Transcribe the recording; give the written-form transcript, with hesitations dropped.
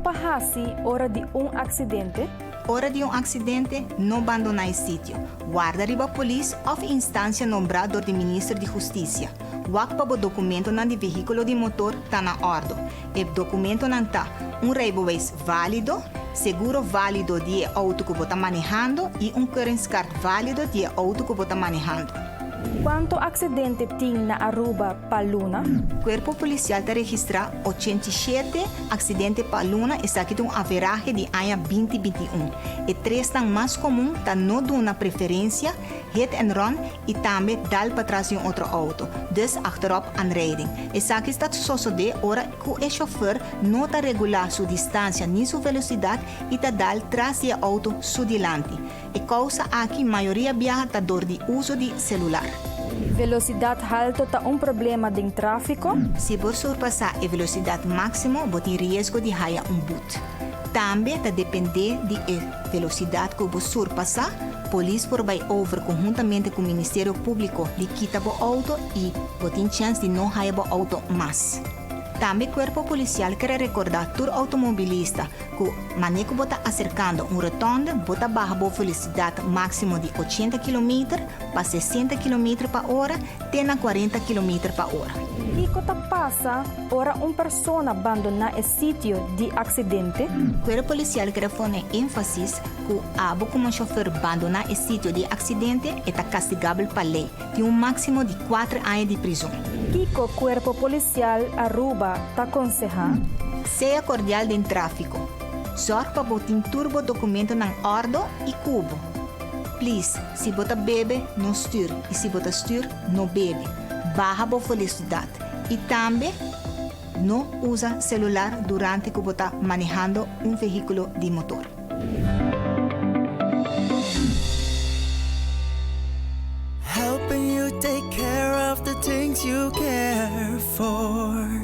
pa hasi ora di un aksidente? Ora di un aksidente, no bandoná e sitio. Warda riba polis òf instansia nombrá dor di Minister di Hustisia. Wak pa bo dokumentonan di vehíkulo di motor ta na òrdu. E dokumentonan ta, un rijbewijs válido, seguro válido di e outo ku bo ta manehando i un keuringskaart válido di e outo ku bo ta manehando. Kuantu aksidente tin na Aruba pa luna? Kuerpo Polisial ta registrá 87 aksidente pa luna, esaki ta un averahe di aña 2021. E tresnan mas komun ta no duna preferensia, hit and run i tambe dal patras di un otro outo, dus achterop aanrijding. Esaki ta sosodé ora ku e shofùr no ta regulá su distansia ni su velosidat i ta dal tras di e outo su dilanti. E kousa aki mayoria biaha ta dor di uso di selular. Velosidat halto ta un problema den tráfiko? Si bo surpasá e velosidat máksimo bo tin riesgo di haya un but. Tambe ta dependé di e velosidat ku bo surpasá, polis por bai over konhuntamente ku Ministerio Públiko di kita bo outo i bo tin chèns di no haya bo outo mas. Tambe Kuerpo Polisial kere rekordá tur outomobilista ku manera ku bo ta aserkando un rotònde bo ta baha bo velosidat máksimo di 80 kilometer pa 60 kilometer pa ora te na 40 kilometer pa ora. Kiko ta pasa ora un persona bandoná e sitio di aksidente? Kuerpo Polisial kere pone énfasis ku abo komo shofèr bandoná e sitio di aksidente e ta kastigabel pa lei. Tin un máksimo di kuater aña di prizon. Kiko Kuerpo Polisial Aruba ta konsehá? Sea kordial den tráfiko. Zòrg pa bo tin tur bo dokumentonan òrdo i ku bo. Please, si bo ta bebe, no stür i si bo ta stür, no bebe. Baha bo velosidat. I tambe, no usa selular durante ku bo ta manehando un vehíkulo di motor. Helping you take care of the things you care for.